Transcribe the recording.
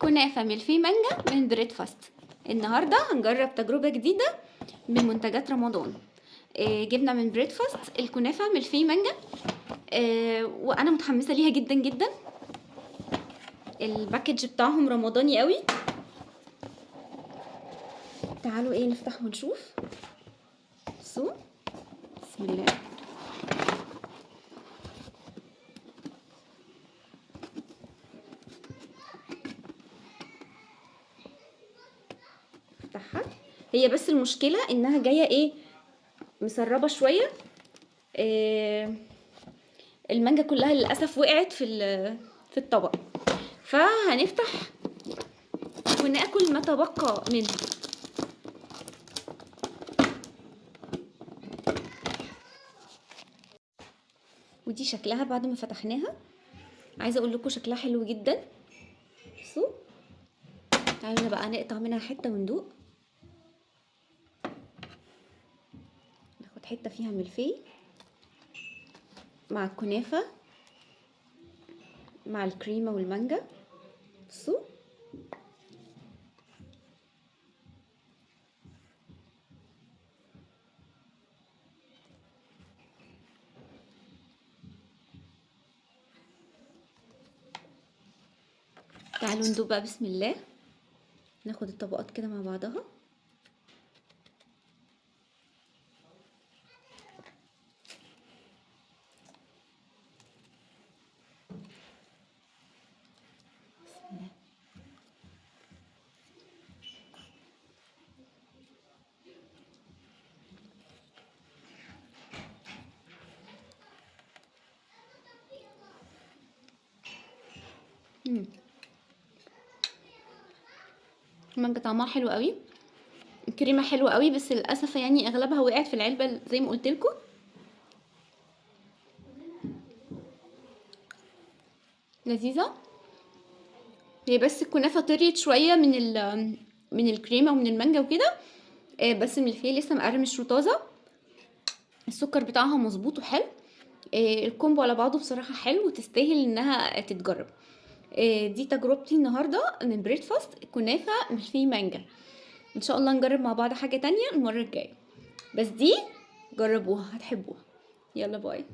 كنافة ملفيه مانجا من بريدفاست. النهاردة هنجرب تجربة جديدة من منتجات رمضان. جبنا من بريدفاست الكنافة ملفيه مانجا، وانا متحمسة ليها جدا جدا. ال package بتاعهم رمضاني قوي. تعالوا نفتح ونشوف. بصوا بسم الله. افتحها. هي بس المشكلة انها جاية مسربة شوية. المانجا كلها للأسف وقعت في الطبق، فهنفتح وناكل ما تبقى منها. ودي شكلها بعد ما فتحناها، عايزة اقول لكم شكلها حلو جدا. بصوا تعالوا بقى نقطع منها حتة وندوق. ناخد حتة فيها ملفيه مع الكنافة مع الكريمة والمانجا. بصوا تعالوا ندوق بقى بسم الله. ناخد الطبقات كده مع بعضها. بسم الله. المانجا طعمها حلو قوي، الكريمة حلوة قوي، بس للاسف اغلبها وقعت في العلبة زي ما قلت لكم. لذيذة هي، بس الكنافه طريت شوية من الكريمة ومن المانجا وكده، بس الملفيه لسه مقرمش وطازه. السكر بتاعها مظبوط وحلو. الكومبو على بعضه بصراحة حلو وتستاهل انها تتجرب. دي تجربتي النهارده من بريدفاست، كنافه ملفيه مانجا. ان شاء الله نجرب مع بعض حاجة تانية المرة الجاية، بس دي جربوها هتحبوها. يلا باي.